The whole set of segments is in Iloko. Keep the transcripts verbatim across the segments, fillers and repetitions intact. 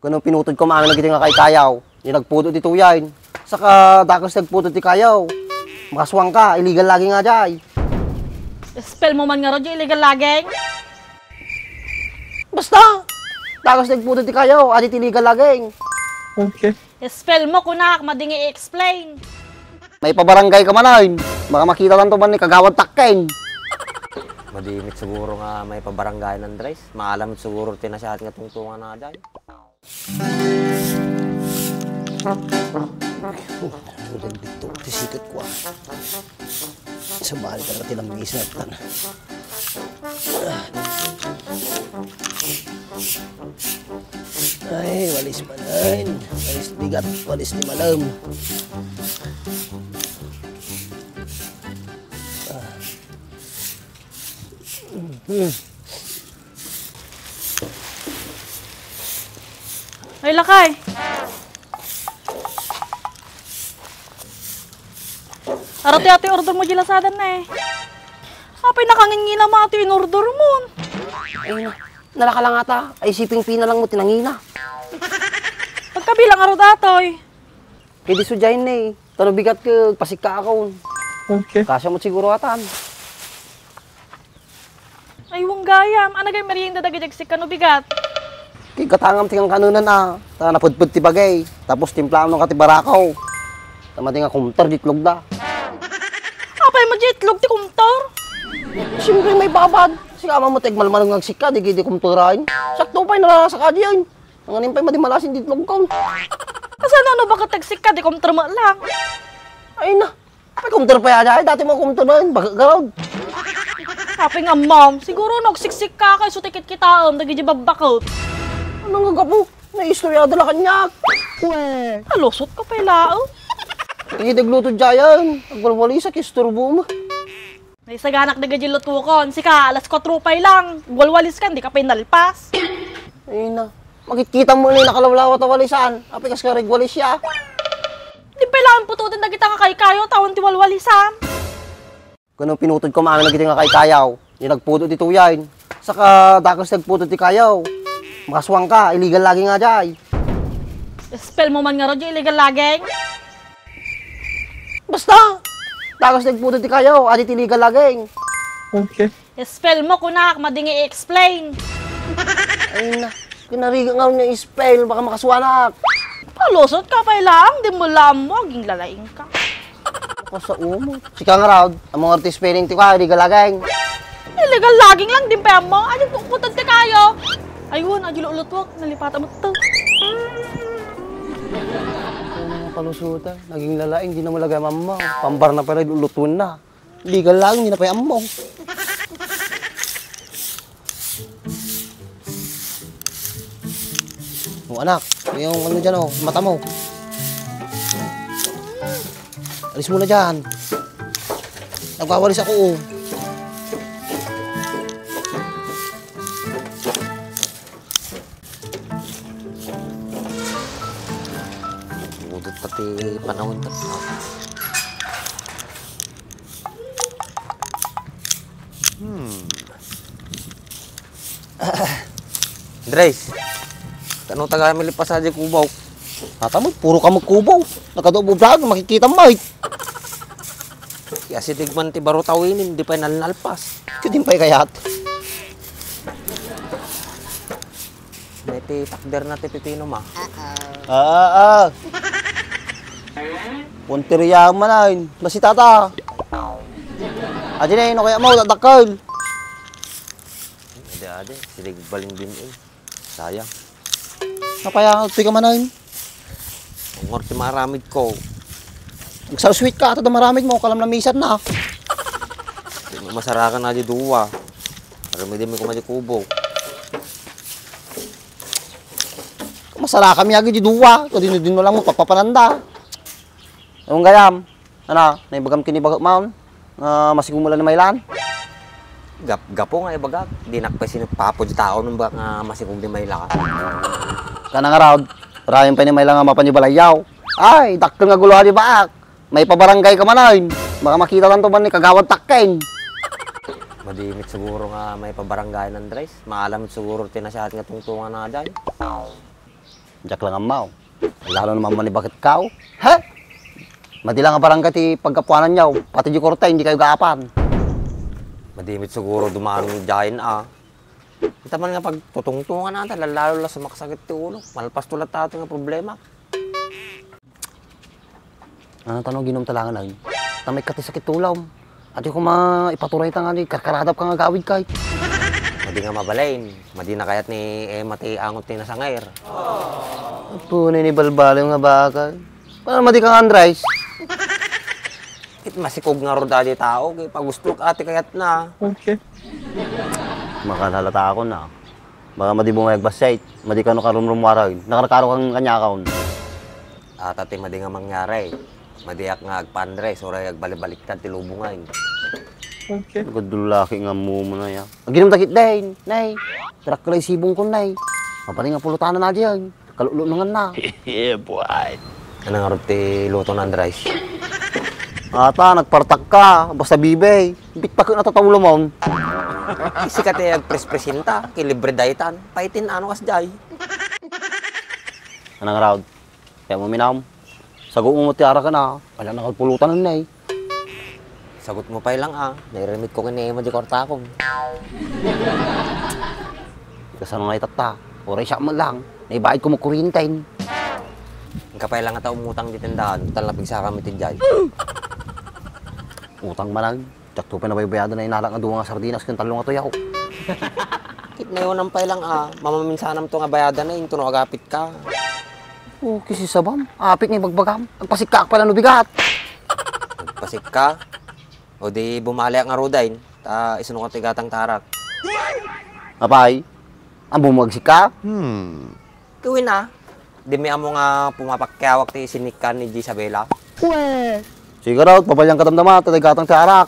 Kuno pinutodko amin dagiti nga kaykayaw. Di nagpudot ti tuyayen. Saka dakes ti agpudot ti kayaw. Makasuanka, illegal logging nga jay. Spell mo man ngarud ti illegal logging. Basta! Dakes ti agpudot ti kayaw, adi ti illegal logging. Okay. Spell mo, kunak, madi nga i-explain. Maipabarangay ka man, ay. Baka makita tanto man ni Kagawad Takken. Madi met siguro nga maipabarangay, Andres. Maalam met siguro ti nasihat nga tungtungan na dyan. Ulan dito, ti sikat ko, ah. Sabali talaga ti lamisa, tan. Ay, walis manen. Walis bigat, walis ni malam. Ah. Hmm. Ay, lakay. Aro ti atoy order mo di Lazada na eh. Apay, nakangingina mo atoy in-order mo. Ay, na, nalaka lang ata. Ay, shipping fee na lang mo tinangina. Pagkabilang aro datoy. Kay di sudyain na eh. Tano bigat ka, pasikka akon. Okay. Kasya mo siguro atan. Ay, wen gayam. Anagay merienda dagiti agsikka no bigat? Ti gatangam ti kankanonan a. Ta napudpud ti bagay. Tapos timplaam no ka ti barakaw. Ta madi nga kumter di itlog da. Apay mo di itlog ti kumter? Siyempre, maibabad. Sika man mo ti agmalmalem nga agsikka, di, di kumteraen. Sakto pay narasa ka diyan. Nanganin pay madi malasin di itlog ka. Kasano no baket agsikka, di kumter met lang? Ay na. Ay, kumter pay adi, ay, dati mo kumter ba? Baga garod. Apay nga, ma'am, siguro no agsiksikka kay isu ti kitkitaem dagiti babbaket. Ano nga gapu? Naistorya da la kaniak. Weh. Alusotka pay laeng. Ti dagluto diayen. Agwalwalisak, isturbo mo. Naisaganak dagiti lutuekon. Sika, alas kuatro pay lang. Agwalwaliskan, dika pay nalpas. Ay na. Makitkitam mo ni nakalawlawat a walisan. Apay kas karigwalis ya. Di pay laeng putoten dagita nga kaykayaw, ta awan ti walwalisan. Kuno pinutodko amin dagiti nga kaykayaw. Di nagpudot ti tuyayen. Saka dakes ti agpudot ti kayaw. Makasuanka, illegal logging nga jay. Spell mo man ngarud ti illegal logging. Basta! Dakes ti agpudot ti kayaw, adi ti illegal logging. Okay. Spell mo, kunak, madi nga i-explain. Ay na, kinarigat nga nga spell, baka makasuanak. Palusotka pay laeng, di mo la ammo, aging lalaing ka. Ako sa umo. Sika nga raod, ammo nga ti spelling ti ka, illegal logging. Illegal logging lang, di pay ammo. Adi, puputan ti kayo. Ayun, adi lulutuak, nalipatan mo to. Ano nga palusutan? Naging lalaing, di na malagay mamma. Pambar na pala, lulutuan na. Legal lang, di na pay ammo. O, anak, yung ano dyan, oh, mata mo. Alis mo na dyan. Nagwawalis ako, oh. Budot pati panahon ta. Hmm. Andres, kano taga malipas a di kubaw? Tata mo, puro ka magkubaw. Nakadubo vlog, makikita mo, eh. Kaya si Digman ti baro tawinin, di pay nalnalpas. Kaya din pay kayat. May ti takder na ti pipino ma. Ah, ah. Punteriya man ay. Basi tata. Adi na, ino kaya mo, dadakkel. Adi, adi. Silig baling din eh. Sayang. Napaya, agtoy ka man ay. Ungor ti maramid ko. Agsarswit ka, ato da maramid mo, kalam na misan na. Masarakan na di duwa. Aramidin mo kumadi kubo. Masarakan mi agi di duwa. Kadino-dino lang mo, pagpapananda. Ewan gayam. Ano, naibagam kini baga maon? Nga masigumula ni Mailan? Gap, gapo nga ibagak. Di nakpay sino papo di tao nung ba nga masigum ni Mailan. Kana nga raod, rayon pa ni Mailan nga mapan di balayyaw. Ay, dakkel nga guluhan di baak. May pabarangay ka man ay. Baka makita tanto man ni Kagawad Takken. Madimit siguro nga may pabarangay, Andres. Maalam siguro ti nasihat nga tungtungan na dyan. Diak lang ammaw. Lalo naman manibakit ka, oh. He? Madi lang nga barangay ti paggapuanan niya, oh. Pati di korte, hindi kayo gaapan. Madi met siguro duman diay, ah. Ita man nga pagtutungtungan ata, lalo la sumaksakit ti ulo. Malpas to latta nga problema. Ano tano ginom talangan ay? Tamay ka ti sakit tulam. Ati ko ma ipaturay ta nga ni karkaradap ka nga gawid kay. Madi nga mabalin. Madi na kayat ni Emma ti angot ti nasangair. Apo na ni balbaliw nga bakal. Paano madi ka nga Andres? Kit masikog nga ruda di tao, kay pagustok ati kayat na. Okay. Makalala ta ako na. Baka madi bumayag basay, madi kano karumrumwaray, nakarkaro kang kanyakaon. Ata ti madi nga mangyari, madiak nga agpandres, uray agbalibaliktad ti lubongan. Okay. Gadulaki nga mumo na ya. Aginum dagit den, nay. Trakla isibong kun, nay. Mapali nga pulutanan na diyan. Kalulunangan na. Yeah, boy. Ano nga rod ti luto na, Andres? Ata, nagpartak ka. Basta bibay. Bitpakit na tatawlo mo. Isika ti agprespresenta, kilibre daytan. Paitin ano kas jay. Anang raod? Kaya mo minam. Sago mo ti arakan, ah. Wala nakalpulutan na, eh. Sagot mo pay lang, ah. Nairimit ko kini Emma di kwartakon. Kasano nga itatta? Oray siya man lang. Naibayad ko mo kuryenten. Ang kapay lang ata umutang di tindahan. Tal napigsa kami ti jay. Utang manag. Diak to pinabaybayadan na inalak nga dua nga sardinas ken tallo nga tuyaw. Kit nayonan pay lang, ah. Mamaminsanam to nga bayadan na, into no agapit ka. O, kisisabam. Apik nga ibagbagam. Agpasikkaak pay la no bigat. Agpasikka? O di bumaliak nga rudain. Ta, isuno ka ti gatang tarak. Apay? Ammo mo agsikka? Hmm. Gawin na. Di mi ammo nga pumapakkiawak ti sinikkan ni Isabela. Pwe! Sigurado, pabalian ka damdama, ta daygatang ti arak.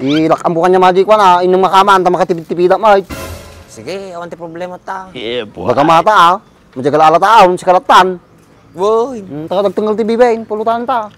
Ilak-am ko kanya madi kuan, ah, innem nga kaman, ta makatipid-tipidak, may. Sige, awan ti problema ta. Yeah, boy. Baga mata, ah. Majagal ala ta, ah, si kalatan. Woy. Hmm, taka dagtengel ti bibain, pulutan ta.